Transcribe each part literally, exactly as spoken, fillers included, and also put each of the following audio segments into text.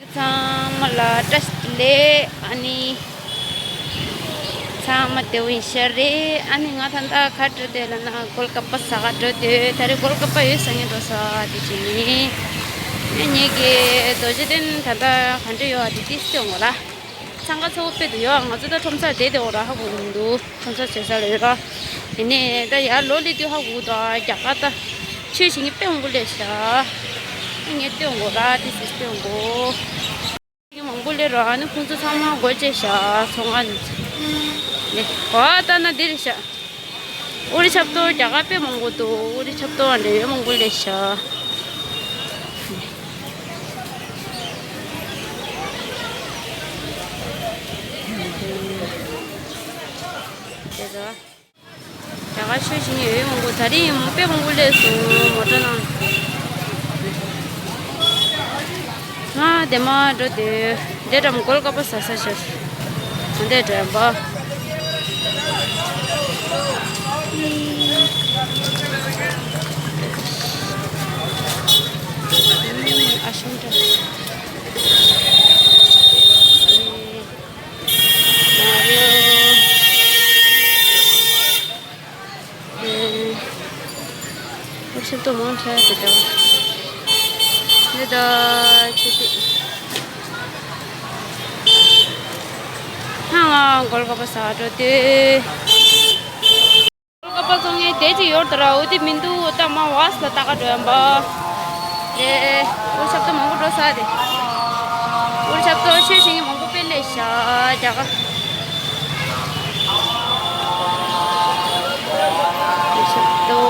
ཚང་མ་ལ་བཀྲ་ཤིས་བདེ་ལེགས། ཨ་ནི། ཚང་མ་བདེ་པོ་ཡིན་ཤག་རེད། ཨ་ནི་ང་ད་ལྟ་ག་འགྲོ་འདོད་ལབ་ན་གོལ་ཀ་པ་ཟ་ག་འགྲོ་འདོད། ད་རེས་གོལ་ཀ་པ་ཡོད་ས་ངས་འགྲོ་ས་དེ་བྱས་ནི། ཨ་ངེད་ཀྱི་རྡོ་རྗེ་གདན་ད་ལྟ་ག་འདྲ་ཡོད་ཨ་དེ་ཏིས་སྟོན་དགོས་ར། འཚང་ཁ་ཚ་པོ་དཔེ་འདུག་ཡོད། ང་ཚོ་ད་ཁྲོམ་སར་བསྡད་དེ་འོ་ར་ཧ་གོ་གི་མི་འདུག་ཁྲོམ་སར་བྱེད་ས་ལ་ཡོད་ར། དེ་ནས་ད་ཡར་ལོ་ལི་དུས་ཧ་གོ་གི་འདུག་རྒྱ་གར་ད་ཆོས་བྱེད་མཁན་དཔེ་མང་པོ་སླེབས་ཤག་ངས་སྟོན་དགོས་ར་དེ་སྲིད་སྟོན་དགོས། མང་པོ་སླེབས་ར། ཨ་ནི་ཁོང་ཚོ་ཚང་མ་སྒོ་བཅད་ཤག་ཚོང་ཁང་ནས་ནས་གོ་བ་ལྟ་ན་འདི་རེད་ཤག་ཨོ་རི་ཆབ་ཏོ་རྒྱ་གར་དཔེ་མང་པོ་འདུག་ཨོ་རི་ཆབ་ཏོ་འབྲེལ་ཡོད་མང་པོ་སླེབས་ཤག་དེ་ཚོ། རྒྱ་གར་ཆོས་བྱེད་མཁན་ཡོད་མང་པོ། ད་རིང་མོ་དཔེ་མང་པོ་སླེབས་སོང་མོ་ཊ་ནང་། ང་དེ་མ་འགྲོ་དེ་དེ་འགྲམ་གོལ་ཀ་པ་ཟ་ས་ཤར། དེ་འགྲམ་པ། ཨ་ཤུ་འདྲ། ཤིན་ཏུ་མང་ཆེ་དེ་འདྲ་བ། འདི་ད་ཆུ་ཤིག་ཧང་ལ་གོལ་ཀ་པ་ཟ་འགྲོ་དུས། གོལ་ཀ་པ་བཙོང་མཁན་དེ་ཅིག་ཡོད་དོ་ར། འོ་དེ་མི་འདུག་ཨོ་ད་མ་ཝཱས་ལ་ལྟ་ག་འགྲོ་ཡམ་པ། རེད། ཨོ་ཞབས་ཏོ་མང་པོ་འགྲོ་ས་རེད། ཨོ་ཞབས་ཏོ་ཆོས་བྱེད་མཁན་མང་པོ་དཔེ་ལས་ཤ་རྒྱ་ག་ཨོ་ཞབས་ཏོ།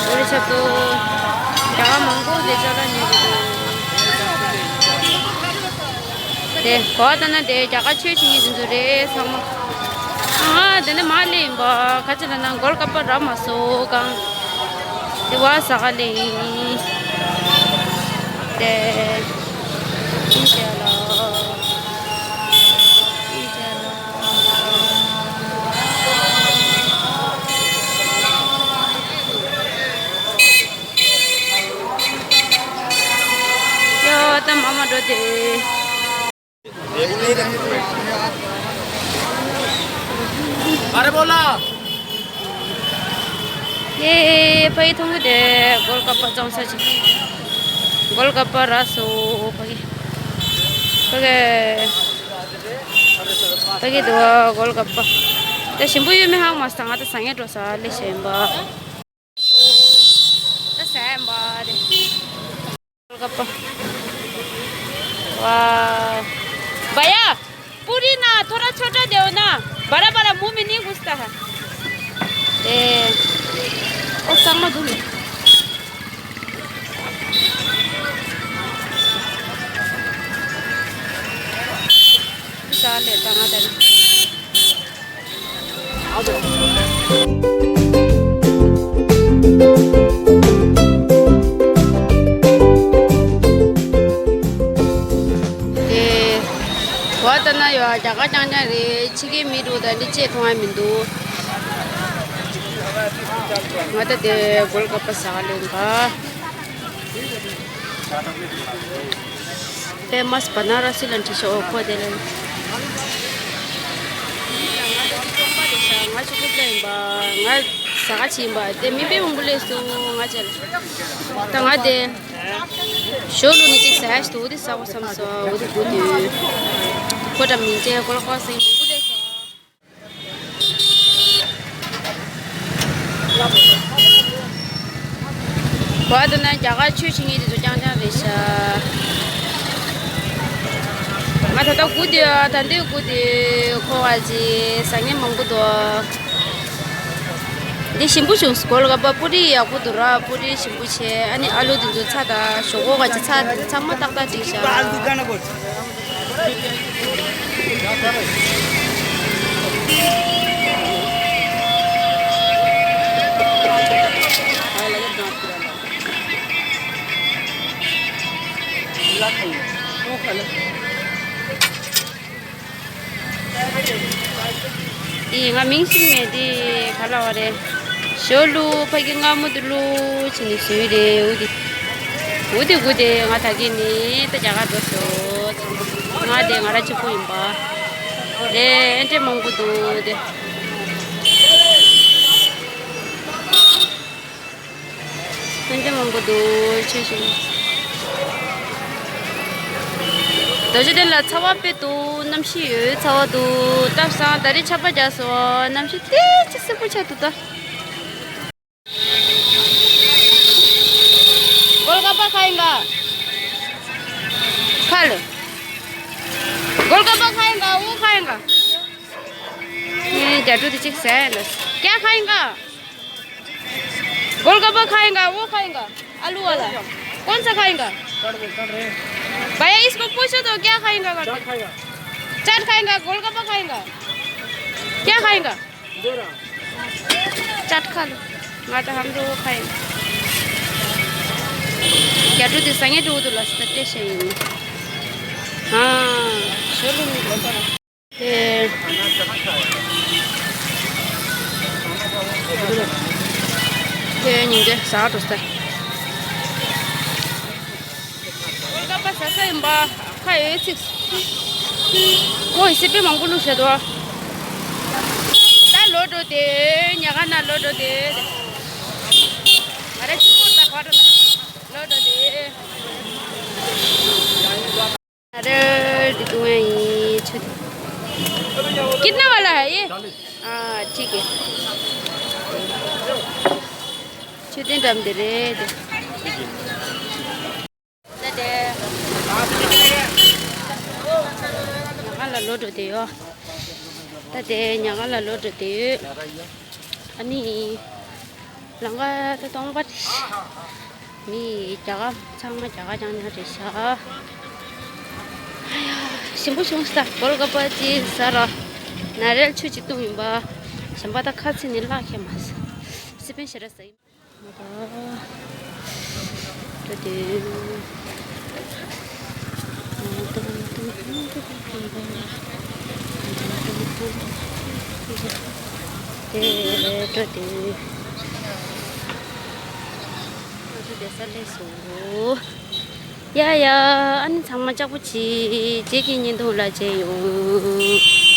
ཨོ་རི་ཆབ་ཏོ། རྒྱ་གར་མང་པོ་དེ་ཅོག་ར་ཉོས་འདུག་དེ་གོ་བ་ལྟ་ན་དེ་རྒྱ་གར་ཆོས་བྱེད་མཁན་དེ་ཚོ་རེད་ཚང་མ། ཨ་དེ་ནས་མ་སླེབས་ཡིན་པ་ག་ཅི་ལ་ན་གོལ་ཀ་པ་རག་མ་སོང་གང་། དེ་བ་ཟ་ག་ལེ་ཡིན། དེ། ཨིན་ཅ་ལ། ཨིན་ཅ་ལ། ཡ་ད་མ་མ་འགྲོ་དེ། अरे बोला। ཡེ་ཕ་གི་མཐོང་གི་འདུག་གོལ་ཀ་པ་བཙོང་ས་ཅིག་གོལ་ཀ་པ་རག་སོང་ཕ་གི། ཕ་གི། ཕ་གི་འདུག་གོལ་ཀ་པ། ད་ཞིམ་པོ་ཡོད་མེད་ཧ་གོ་མ་སོང་། ང་ད་ཟ་ངེ་འགྲོ་ས་ལས་ཞེན་པ། ད་ཟ་ཡམ་པ་རེད། वाह। भैया, पूरी ना थोड़ा छोटा दो ना, बड़ा बड़ा मुंह में नहीं घुसता है। ए, ओ समझ। साले तंगा दे। དེ། བ་ལྟ་ན་ཡོད་རྒྱ་གར་རྐྱང་རྐྱང་རེད། ཕྱི་རྒྱལ་མི་འདུག་ད་འདི་ཅེས་མཐོང་ཡ་མི་འདུག་ང་ད་དེ་གོལ་ཀ་པ་ཟ་ག་ལེན་ག Famous Banarasi ལ་འདྲི་ཤོག་ཁོ་དེ་ལ། ང་ཆོ་ཁོ་ལ་ཡིན་པ། ང་ཟ་ག་ཆི་ཡིན་པ། དེ་མི་དཔེ་མང་པོ་སླེབས་སོང་ང་ཅལ། ད་ང་དེ། ཞོ་ལུ་ནི་ཅིག་ཟ་ཡ་ཞིག་འདུག་འོ་དེ་ཟ་གོ་བསམ་སོང་འོ་དེ་དགོས་དུས། ཁོ་འདྲ་མིན་ཅན་ཁོ་ལ་ཁོ་ཟིན་མང་པོ་སླེབས་སོང་། བ་དེ་ན་རྒྱ་གར་ཆོས་བྱེད་མཁན་དེ་ཚོ་རྐྱང་རྐྱང་རེད་ཤག་ང་ད་ལྟ་སྒུག་བསྡད་ཡོད། ད་འདི་སྒུག་བསྡད་ཡོད། ཁོ་བ་ཅི་ཟ་མཁན་མང་པོ་འདུག་འདི་ཞིམ་པོ་བྱུང་། གོལ་ཀ་པ་པུ་རི་ཡག་པོ་འདུག་ར། པུ་རི་ཞིམ་པོ་བྱས། ཨ་ནི་ཨ་ལུ་དེ་ཚོ་ཚྭ་དང་ཞོག་ཁོག་ག་ཅི་ཚྭ་ཚང་མ་ཏག་ཏག་བསྲེགས་ཤག་འདི་ང་མིང་ཤེས་མེད། འདི་ག་ལ་བ་རེད། ཞོ་ལུ་ཕ་གི་མངར་མོ་དུ་ལུ་ཅི་ནི་ཞོ་རེད། འུ་དི་འུ་དི་གུ་དེ་ང་ད་གི་ནི་ད་རྒྱ་གར་འགྲོ་སོ། ང་དེ་ང་ར་གཅིག་པུ་ཡིན་པ་རེད། ཨེ་འདྲ་མང་པོ་འདུག་དེ། ཨེ་འདྲ་མང་པོ་འདུག་ཆོས་ཞུ། རྡོ་རྗེ་གདན་ལ་ཚ་བ་དཔེ་འདུག་གནམ་གཤིས་ཡོད་ཚ་བ་འདུག་སྟབས་བཟང་། ད་རེས་ཆར་པ་རྒྱག་སོང་། གནམ་གཤིས་ཏོག་ཙམ་སེར་པོ་ཆགས་འདུག་ད། गोलगप्पा खाएगा? खा लो। गोलगप्पा खाएगा? वो खाएगा? ये जादू तो चिक से है ना। क्या खाएगा? गोलगप्पा खाएगा, वो खाएगा, आलू वाला। कौन सा खाएगा? भैया, इसको पूछो तो, क्या खाएगा करके? चाट खाएगा। चाट खाएगा, गोलगप्पा खाएगा, क्या खाएगा? चाट खा लो। मैं तो, हम तो वो खाएंगे। क्या तो दिसांगे तो, तो लस्ता टेस्ट है। हाँ, चलो। དེ། དེ་ཉིན་དེ་ཟ་འགྲོ་ས། གོ་སྐབས་པ་ཟ་ས་ཡིན་པ་ཁ་ཡོད་ཚིག་ཁོ་ཡི་སི་པན་མང་པོ་བླུགས་བཞག་འདུག་ད་ལོག་འགྲོ་དེ་ཉ་ག་ན་ལོག་འགྲོ་དེ། ང་རེ་ཅི་ཁོ་ད་ག་འགྲོ་ན་ལོག་འགྲོ་དེ། अरे, दीदी, वहीं छुट्टी। कितना वाला है ये? हाँ, ठीक है। छुट्टी टाइम दे रहे थे। ང་ལ་ལོ་འགྲོ་དེ་ཡོད། ད་དེ་ཉ་ང་ལ་ལོ་འགྲོ་དེ་ཡོད། ཨ་ནི། ལང་ཀ་ད་སྟོང་པ་རེད། མི་རྒྱ་གར་ཚང་མ་རྒྱ་གར་རྐྱང་རྐྱང་རེད་ཤག་ཨ་ཡ། ཞིམ་པོ་བྱུང་ས། གོལ་ག་པ་ཅི་ཟ་ར། ན་རེལ་ཆུ་གཅིག་བཏུང་ཡིན་པ། གཞན་པ་ད་ཁ་ཚིག་ནི་བརླག་ཁྱེད་མ་ཟ། སི་པན་ཞེ་ར་ཟ་ཡིན། ད་དེ། དེ་འགྲོ་དེ། ང་ཚོ་བསྡད་ས་སླེབས་སོང་། ཡ་ཡ། ཨ་ནི་ཚང་མ་ལྕགས་པོ་གྱིས་རྗེས་ཀྱི་བརྙན་ཐུང་ལ་མཇལ་ཡོང་།